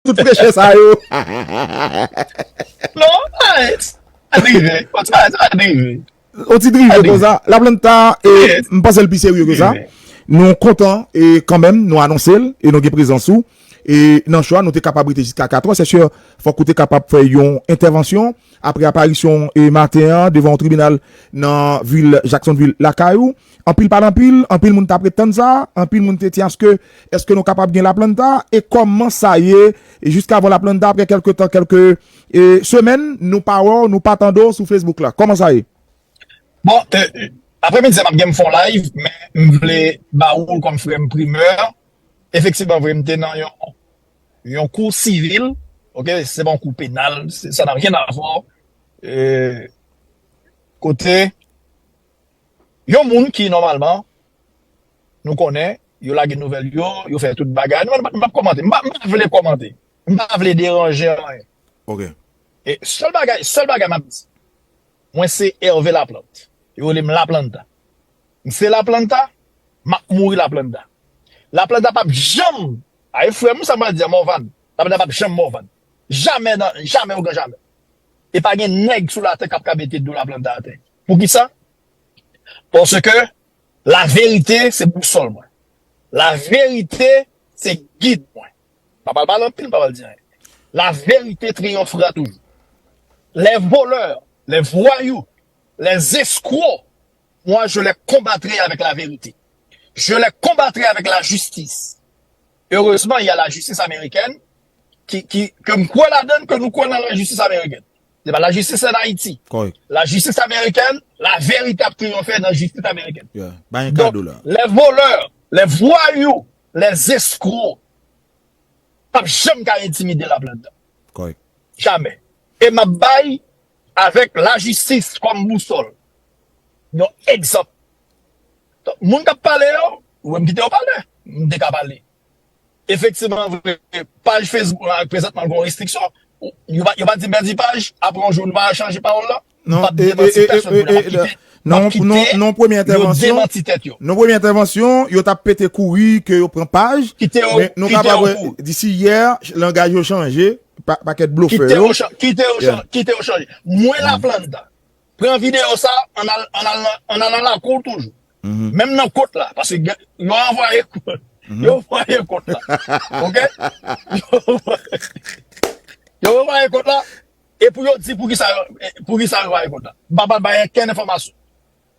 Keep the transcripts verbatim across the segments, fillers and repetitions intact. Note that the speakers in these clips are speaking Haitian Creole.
tout preche sa yo. Non, sa pa rive. Sa pa rive. On ti drive konsa. Laplanta, e, m panse l pi serye ke sa. Nou kontan, e, kanmenm, nou anonse l, e nou gen prezans ou. E nan cho a, nou te kapab rete jiska katr è. Se si, fòk ou te kapab fè yon entèvansyon. Apre aparisyon, e, maten an, devan yon tribinal nan vil Jacksonville, lakay ou. Anpil pa t anpil, anpil moun t ap ret tann sa, anpil moun te di aske, èske nou kapab gen Laplanta, e kòman sa ye, e jiskavan Laplanta, apre kèlke tan, kèlke, e, semèn, nou pa wè w, nou pa tande w sou Facebook la. Kòman sa ye? Bon, e, apremidi a, m ap gen m fè yon live, men m vle ba ou l kòm frè m primè. Efektivman, vre, m te nan yon, yon kou sivil, oke, se pa yon kou penal, se, sa n'a rien à voir. E, kote, yon moun ki, nòmalman, nou konnen, yo lage nouvèl yo, yo fè tout bagay. Nou, m p ap kòmante. M pa, m pa vle kòmante. M pa vle deranje anyen. Ok. E sèl bagay, sèl bagay m ap di, mwen se Hervé Laplante. Yo rele m Laplanta. M se Laplanta, m ap mouri Laplanta. Laplanta p ap janm, ay frè m, sa m pral di a, Morvan. Laplanta p ap janm Morvan. Jamè nan, jamè ogan jamè. E pa gen nèg sou latè k ap ka mete do Laplanta atè. Poukisa? Paske laverite se bousòl mwen. Laverite se gid mwen. M pa pral pale anpil, m pa pral di anyen. Laverite triyonfera toujou. Les voleurs, les voyous, les escrocs, moi, je les combattrai avec la vérité. Je les combattrai avec la justice. Heureusement, il y a la justice américaine qui, qui, ke m kwè ladan l, ke nou kwè nan lajistis amerikèn. Se pa lajistis an Ayiti. Kòrèk. Lajistis amerikèn, laverite ap triyonfe nan jistis amerikèn. Yeah. Bay yon kado la. Donk, les voleurs, les voyous, les escrocs, p ap janm ka entimide Laplanta. Kòrèk. Jamè. E m ap bay avèk lajistis kòm bousòl yon egzanp. Donk, moun k ap pale yo, ou wè m kite yo pale. M te ka pale. Efektivman, vre, paj Facebook la, prezantman, gen yon restriksyon. Yo pa, yo pa di m pèdi paj, apre yon jou, nou pa chanje pawòl la. Non, m p ap e, e, demanti e, pèsonn e, pou la, e, m ap e, kite, m ap non, kite non, non, premye yo entèvansyon, demanti tèt yo. Non, premye entèvansyon, yo t ap pete kouri ke yo pran paj, kite yo, men nou kite yo kapab wè, kouri. Disi yè, langaj yo chanje, pa, pakèt blofè yo. Kite yo cha-, kite yo cha-, yeah, kite yo chanje. Mwen, mm, Laplanta. Pran videyo sa, ann al, ann al, ann al nan lakou toujou. Mhm. Menm nan kot la, paske gen, yo anvwaye, mhm, yo anvwaye kot la. Ok? Yo, yo anvwaye kot la. E pou yo di poukisa, poukisa yo anvwaye kot la. M pa pral bay okenn enfòmasyon.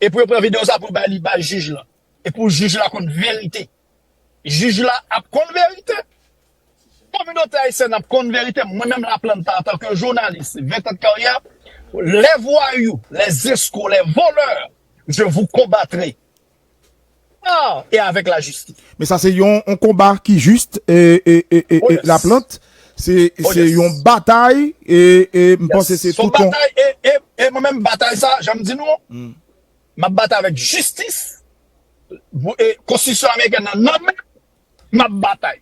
E pou yo pran videyo sa pou yo bay li bay jij la. E pou jij la konn verite. Jij la ap konn verite. Kominote ayisyèn ap konn verite. Mwen menm Laplanta, antanke jounalis, ven tan de karyè, les voyous, les escrocs, les voleurs, je vous combattrai. Ah, et avec la justice. Men sa se yon, yon konba ki jis, e, e, e, e, oh, e, yes. Laplanta, se, oh, se yes, yon batay, e, e, m panse, yes, se tout yon batay, e, e, e mwen menm batay sa, jan m di nou, hmm, m ap batay avèk jistis, pou, e, konstitisyon amerikèn nan, nan men m ap batay.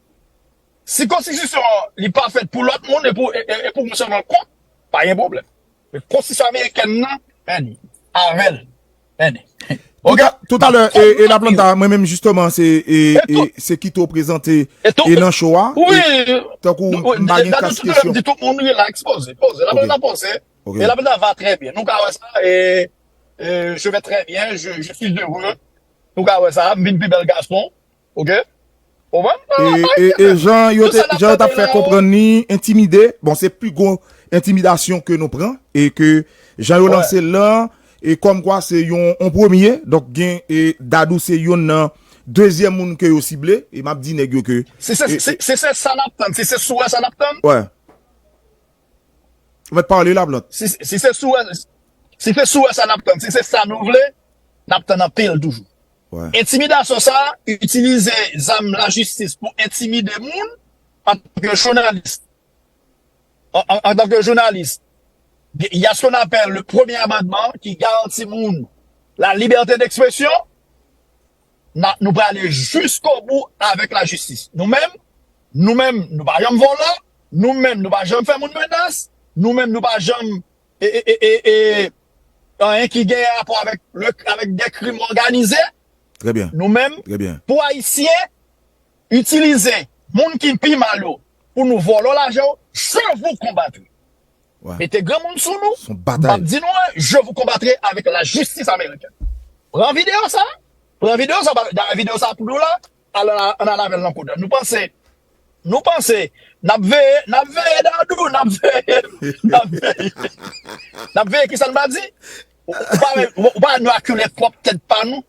Si konstitisyon an, li pa fèt pou lòt moun e pou, e, e, e pou moun sèlman kont, pa gen pwoblèm. Men konstitisyon amerikèn nan, men avè l, men. Ok? Touta-, toutalè, e, e Laplanta, mwen menm jisteman, se, e, e, se kite w prezante, e, nan show a. Wi. E, tankou, wi, m pa gen kas kesyon. M di tout moun relax, poze, poze. Ok. Laplanta poze. Ok. E Laplanta va trè byen. Nou ka wè sa, e, e, je vais très bien, je, je suis heureux. Nou ka wè sa, m vin pi bèl gason. Ok? Ou konprann? E, e, e jan yo te, jan yo t ap fè konprann li, entimide, bon, se pi gwo entimidasyon ke nou pran, e ke jan yo lanse l lan, e kòmkwa se yon, yon premye, donk gen, e Dadou se youn nan dezyèm moun ke yo sible, e m ap di nèg yo ke, si se, e, si, e, si se sa n ap tann, si se sou sa n ap tann, wè. Ou mèt pale, Laplanta. Si, si se sou, si se sou sa n ap tann, si se sa nou vle, n ap tann anpil toujou. Wè. Entimidasyon sa, itilize zam lajistis pou entimide moun, antanke jounalis. An, an, antanke jounalis, il y a ce qu'on appelle le premier amendement qui garantit moun la liberté d'expression. N a, nou prale jiskobou avèk lajistis. Nou menm, nou menm, nou pa janm vòlè, nou menm, nou pa janm fè moun menas, nou menm, nou pa janm, e, e, e, e, e, anyen ki gen rapò avèk le, avèk de krim òganize. Trè byen. Nou menm, trè byen, pou Ayisyen, itilize moun ki pi mal yo, pou nou vòlò lajan, je vous combattrai. Mete granmoun sou nou, m ap di nou, je vous combattrai avec la justice américaine. Pran videyo sa, pran videyo sa, dayè videyo sa pou nou la, al ann al avè l nan koud la. Nou panse, nou panse, n ap veye, n ap veye Dadou, n ap veye, n ap veye, n ap veye kisa n va di. Ou pa wè, ou pa wè nou akile pwòp tèt pa nou?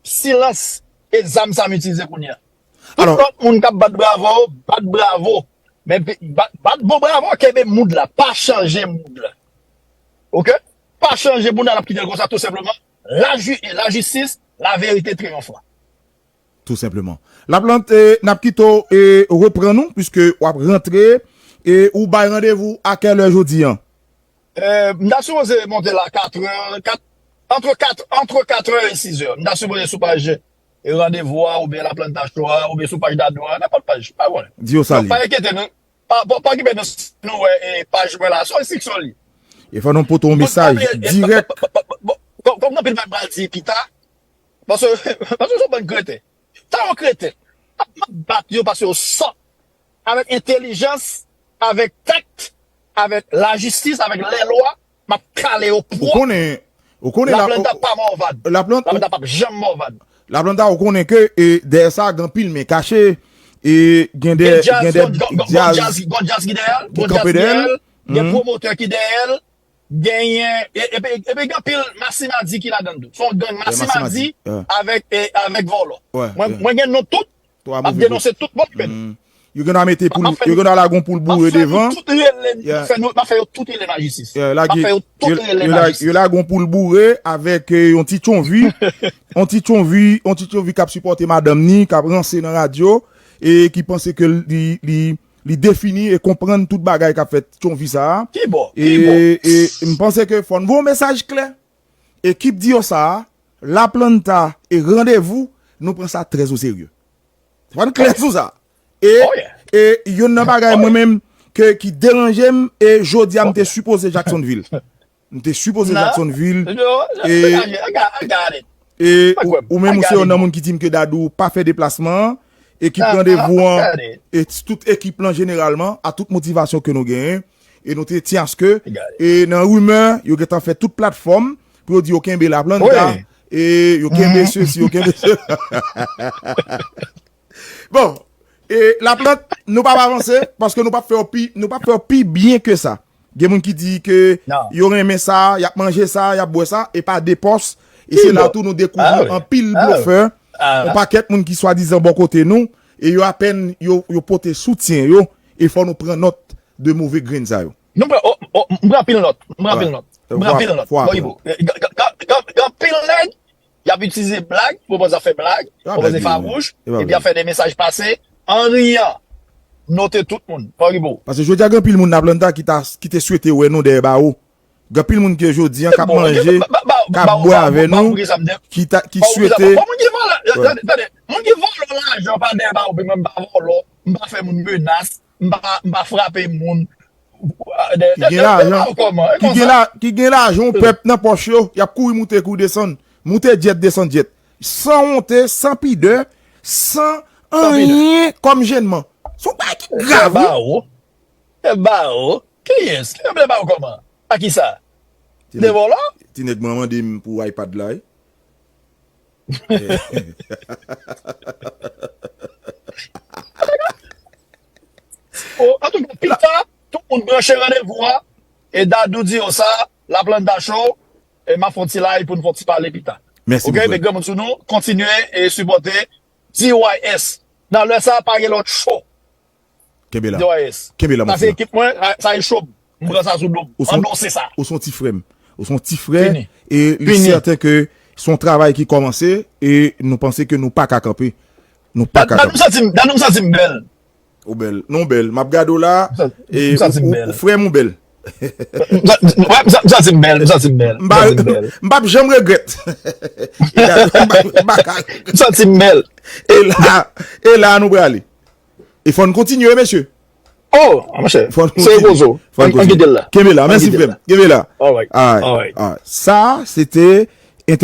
Silans e zam sa m itilize kounye a. Tout lòt moun k ap bat bravo, bat bravo. Men bat, bat bon bravo, kenbe mood la, pa chanje mood la. Oke? Pa chanje mood la, n ap kite l konsa tou senpleman. La ju-, la justice, la vérité triomphera. Tou senpleman. Laplant, e, n ap kite w, e, reprann nou, piske w ap rantre, e ou bay randevou a kèlè jodi an? E, m ta sipoze monte la katrè, kat, antre kat, antre katrè e sizè. M ta sipoze sou paj e randevou a, oubyen Laplanta Show a, oubyen sou paj Dadou a, nenpòt paj, pa konnen. Di yo sa li. Pa enkyete nou, pa, pa, pa okipe nou, si nou wè e paj mwen la, se yon enstriksyon li. E fò nou pote yon mesaj dirèk. Kòm gen anpil bagay m pral di pita, paske, paske se yon bann kreten. Sa yo kreten. M ap bat yo paske yo sòt. Avèk entèlijans, avèk takt, avèk lajistis, avèk lèlwa, m ap kale yo pwòp. Ou konnen, ou konnen Laplanta pa mòvad. Laplanta p ap janm mòvad. Laplanta, ou konnen ke, e, dèyè sa, gen anpil men kache, e, gen de, gen de djaz ki kanpe dèyè l, gen pwomotè ki dèyè l, genyen, e, epi, epi gen anpil masimadi ki ladan l tou. Se yon gang masimadi avèk, e, avèk vòlò. Mwen, mwen gen non tout, m ap denonse tout moun ki fè l. Yo gen dwa mete poul, yo gen dwa lage yon poul boure devan. M ap fè yo tout rele, m ap fè yo tout rele lajistis. M ap fè yo tout rele lajistis. Yo lage yon poul boure avèk, e, yon ti tchonvi, yon ti tchonvi, yon ti tchonvi k ap sipòte madanm ni, k ap ranse nan radyo, e ki panse ke li, li, li defini e konprann tout bagay k ap fèt tchonvi sa a. Ki bò? Ki bò? E, e m panse ke fò n voye yon mesaj klè. Ekip Diyosa a, Laplanta e Randevou, nou pran sa trè o serye. Fò n klè sou sa. E, e youn nan bagay mwen menm ke, ki deranje m, e jodi a m te sipoze Jacksonville. M te sipoze Jacksonville. E, e ou, ou menm ou se youn nan moun ki di m ke Dadou pa fè deplasman an. Ekip Randevou an, e tout ekip lan jeneralman, a tout motivasyon ke nou genyen. E nou te tyen aske, e nan rimè, yo gentan fè tout platfòm pou yo di yo kenbe Laplanta, e yo kenbe sesi, yo kenbe se. Bon, e Laplanta, nou p ap avanse, paske nou p ap fè yo pi, nou p ap fè yo pi byen ke sa. Gen moun ki di ke yo renmen sa, y ap manje sa, y ap bwè sa, e pa de pòs. E se la tou nou dekouvri anpil blofè, yon pakèt moun ki swadizan bò kote nou, e yo apèn, yo, yo pote soutyen yo, e fò nou pran nòt de move grenn sa yo. Nou pran, o, o, m pran anpil nòt, m pran anpil nòt, m pran anpil nòt. Gen anpil nèg, y ap itilize blag, pou panse ap fè blag, pou panse fawouch, epi y ap fè de mesaj pase, an riyan, note tout moun, pa okipe w. Paske jodi a gen anpil moun Laplanta ki ta, ki te swete wè nou dèyè bawo. Gen anpil moun ke jodi a k ap manje, k ap bwè avè nou, ki ta, ki swete. Bon, moun ki vòlò, tande, tande, moun ki vòlò lajan pa dèyè bawo, men mwen m pa vòlò, m pa fè moun menas, m pa, m pa frape moun. Ki gen lajan, ki gen la, ki gen lajan yon pèp nan pòch yo, y ap kouri moute, kouri desann, moute djèt, desann djèt, san wonte, san pidè, san anyen kòm jennman. Se yon bagay ki grav, wi. Tèt ba wo. Tèt ba wo. Kiyès? Ki nan tèt ba wo kòman? A kisa? De vòlò? Ti nèg mwen mande m pou iPad la, wi. O, antouka, pita, tout moun branche randevou a. E Dadou Diyosa, Laplanta Show, e m ap fè yon ti live pou n fè yon ti pale pita. Mèsi, oke, men granmoun sou nou, kontinye e sipòte D Y S. Nan lè sa, pa gen lòt cho. Kenbe la. D Y S. Kenbe la, mon frè. Sa se ekip mwen, sa, sa e cho m. M pran sa sou do m. Endose sa. Ou se yon ti frè m. Ou se yon ti frè. Fini. E li sèten ke se yon travay ki kòmanse e nou panse ke nou pa ka kanpe. Nou pa ka kanpe. Dadou, m santi m, Dadou, m santi m bèl. Ou bèl. Non, w bèl. M ap gade w la. E ou, ou, frè m, ou bèl. M sa-, m sa-, m santi m bèl, m santi m bèl, m santi m bèl. M p ap janm regrèt. E Dadou, m pa, m pa ka regrèt. M santi m bèl. E la, e la nou prale. E fò n kontinye, mesye. Oh, monchè, se repoze w. Fò n kontinye. Kenbe la, mèsi frè m. Kenbe la. All right, all right. Sa, se te